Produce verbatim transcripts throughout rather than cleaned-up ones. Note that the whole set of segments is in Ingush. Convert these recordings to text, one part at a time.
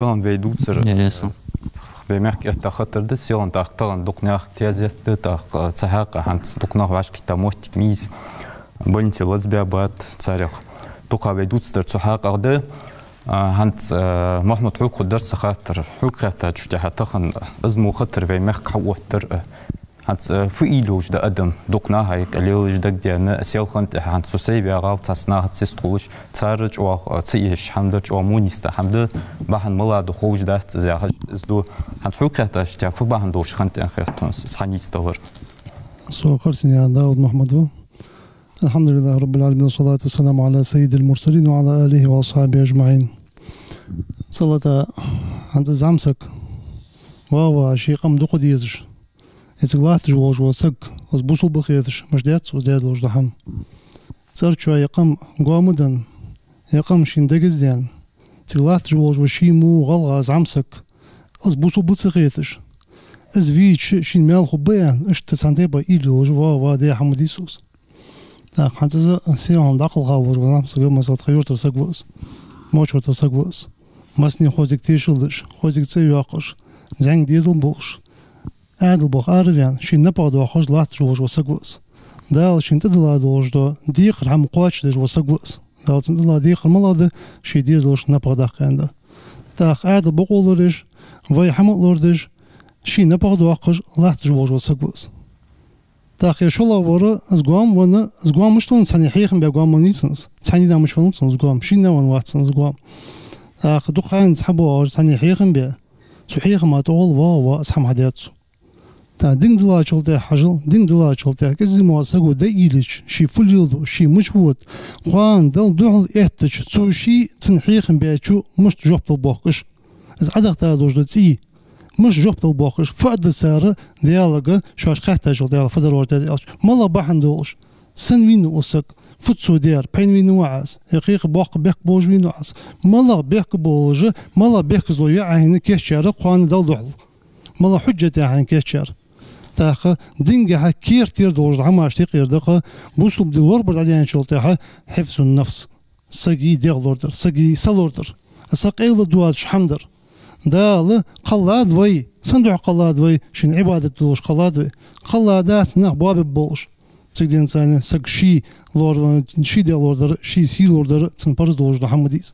Селхан вай дувцар. Интересно. Вай мехка этта хаттар да, селхан тӀаккха тахан дукха наьха тезет да, тӀаккха цу хьакъехьа хӀанз дукха нах вӀашагӀкхийтта моттиг ма йий из. Больнице лазабаьб бат царех. Дукха вай дувцар цу хьакъехьа да. А, хӀанз, а, Мухьаммад, хьога хургдар са хаттар. Хьога хаьттачул тӀехьагӀа тахан из мо хаттар вай мехка хьаоттар, а, хӀанз, э, фу уйла йолаш да адам, дукха наха юкъе лелаш дагадена, селхан тӀа хӀанз цу сай ваьгӀав цхьацца нахаца йистхулаш, цар чӀоагӀа, э, ца эшаш хӀама да, чӀоагӀа мунисда хӀама да, бахьан мала да ховш дац из яхаш, из да. ХӀанз хьога хаьттачул тӀехьагӀа фу бахьан долаш хиннад аьнна хет хьона из хьа нийсдалар? Со Харсанаькъан Дауд Мухьаммад ва. الحمد لله رب العالمين، والصلاة والسلام على سيد المرسلين وعلى آله وأصحابه أجمعين. Салата, хӀанз из зӀамсаг, ва, ва, ший къам дукха дезаш, из цига латташ волаш вола саг, из бусалба хеташ, мишта даьд цо из даь долаш дола хӀама? ЦӀерчоа е къам гоама даьнна, е къам шийна дегаза даьнна, цига латташ волаш вола ший мо гӀалгӀа зӀамсаг, из бусалба ца хеташ, из вийча шийна маьл хургба аьнна, иштта цхьан тайпара уйла йолаш, ва, ва, даь хӀама дий из. ТӀаккха хӀанз из селхан дӀакхалха волаш вола зӀамсаг, масала, тха юртара саг ва из, Мочкъий-Юртара саг ва из. Массане хоза дика тешал деш, хоза дика цӀи йоаккхаш, зӀамига дезал болаш, Ӏаьдал баха араваьнна, шийна напагӀа доаккхаш латташ волаш вола саг ва из. Дала шийна тӀадилла долаш дола декхар хӀама кхоачашдеш вола саг ва из. Дала цунна тӀадилла декхар малагӀа да, ший дезалашта напагӀа даккха аьнна да. ТӀаккха Ӏаьдал бокъо лораеш, вай хӀама а лорадеш, шийна напагӀа доаккхаш латташ волаш вола саг ва из. ТӀаккха ер шоллагӀвар, из гоама венна, из гоама мишта венна, цхьанне хьехам бе гоама венна вий цунна из? Цхьанне а мишта венна цунна из гоама? Шийна а венна вац цунна из гоама. ТӀаккха дукха хана из хьабоагӀаш, цхьанне хьехам бе, цу хьехама тӀагӀолла, ва, ва, из хӀама хьадаьд цо. ТӀаккха дин диллачул тӀехьагӀа хьажал, дин диллачул тӀехьагӀа кӀезига мо саго дӀаийлача, ше фу леладу, ше мича вода, кхоана Далла духьал эттача, цо ший, цунна хьехам бечо мишта жоп дала боахкаш, из Ӏодахийта долаш дола цӀий, мишта жоп дала боахкаш, фу аргда цар Даьлага шоаш хаьттачул тӀехьагӀа, фу дар оаш, Даьла Элча? МалагӀа бахьан долаш, сенна вийна укх сага, фуд цо даьр, пайна вийна ва Ӏа из, е кхы боккха бехк болаш вийна ва Ӏа из? МалагӀа бехк болаш, малагӀа бехказло я Ӏайна кийчъяьр кхоана Далла духьал? МалагӀа хьужжат я Ӏайна кийчъяьр? ТӀаккха дингахьа керттера долаш дола хӀамаш тӀехьа да-кх, бусалба ди лорабар дӀадаьнначул тӀехьагӀа хьифзун-нафс, сага дегӀ лорадар, сага са лорадар, а са къайла доацаш хӀама дар. Дала кхеллад вай, сен духьа кхеллад вай? Шийна Ӏибадат долаш кхеллад вай. Кхелла дац нах боабергболаш. Цигден царна саг ший лор-, ший дегӀ лорадар, ший сий лорадар цунна парз долаш дола хӀама дий из.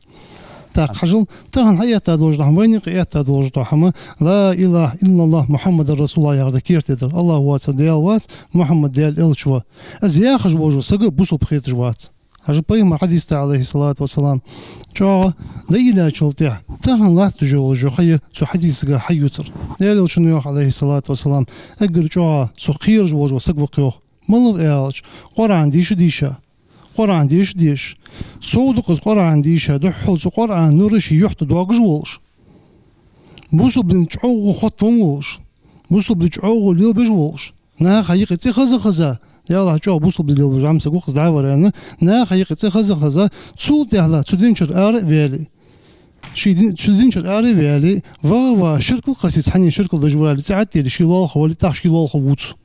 ТӀаккха хьажал, тахан хьаэтта долаш дола хӀама, вайна юкъе этта долаш дола хӀама, لا إله إلا الله محمد رسول الله яхар да керттера дар. АллахӀ воацар Даьла вац, Мухьаммад Даьла Элча ва. Из яхаш волаш вола саг бусалба хеташ вац. Хьажа, пайхамара хьадис да, عليه الصلاة والسلام, чӀоагӀа дӀаийлачул тӀехьагӀа, тахан латташ йолаш йола ха я цу хьадисага хьаювцар. Даьла Элчано йоах, عليه الصلاة والسلام, эггара чӀоагӀа сох кхераш волаш вола саг ва-кх, йоах. МалагӀа аьлча, Къуръан деша а дийша, Къуръан деша а дешаш, сов да-кх из Къуръан дийша, духхьал цу Къуръана нура ший юхь тӀа доагаш волаш, бусалба дина чӀоагӀа хотвенна волаш, бусалба ди чӀоагӀа лелабеш волаш, наха юкъе цӀи хеза-хеза, Даьлах чӀоагӀа бусалба ди лелабеш зӀамсаг ва-кх из, дӀавар аьнна, наха юкъе цӀи хеза-хеза, цул тӀехьагӀа цу дина чура ара а ваьле, ший дин-, цу дина чура ара а ваьле, ваха-ваха ширкал кхессе, цхьанне ширкал деш вале, цӀи Ӏотилле, ше лоалахо вале, тӀаккха ше лоалахо вувц,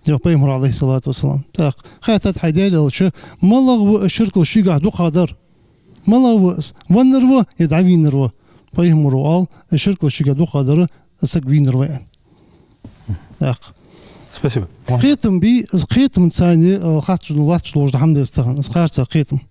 йоах пайхамара, عليه الصلاة والسلام. ТӀаккха хаьттад хьай, Даьла Элча, малагӀа ва из ширкал шийгахьа дукхагӀдар? МалагӀа ва из? Веннар ва е дӀавийнар ва? Пайхамаро аьлар, из ширкал шийгахьа дукхагӀдар, из саг вийнар ва, аьнна. ТӀаккха. Спасибо. Кхетам бий, из кхетам царна, э, хатташ латташ долаш дола хӀама да из тахан, из харца кхетам.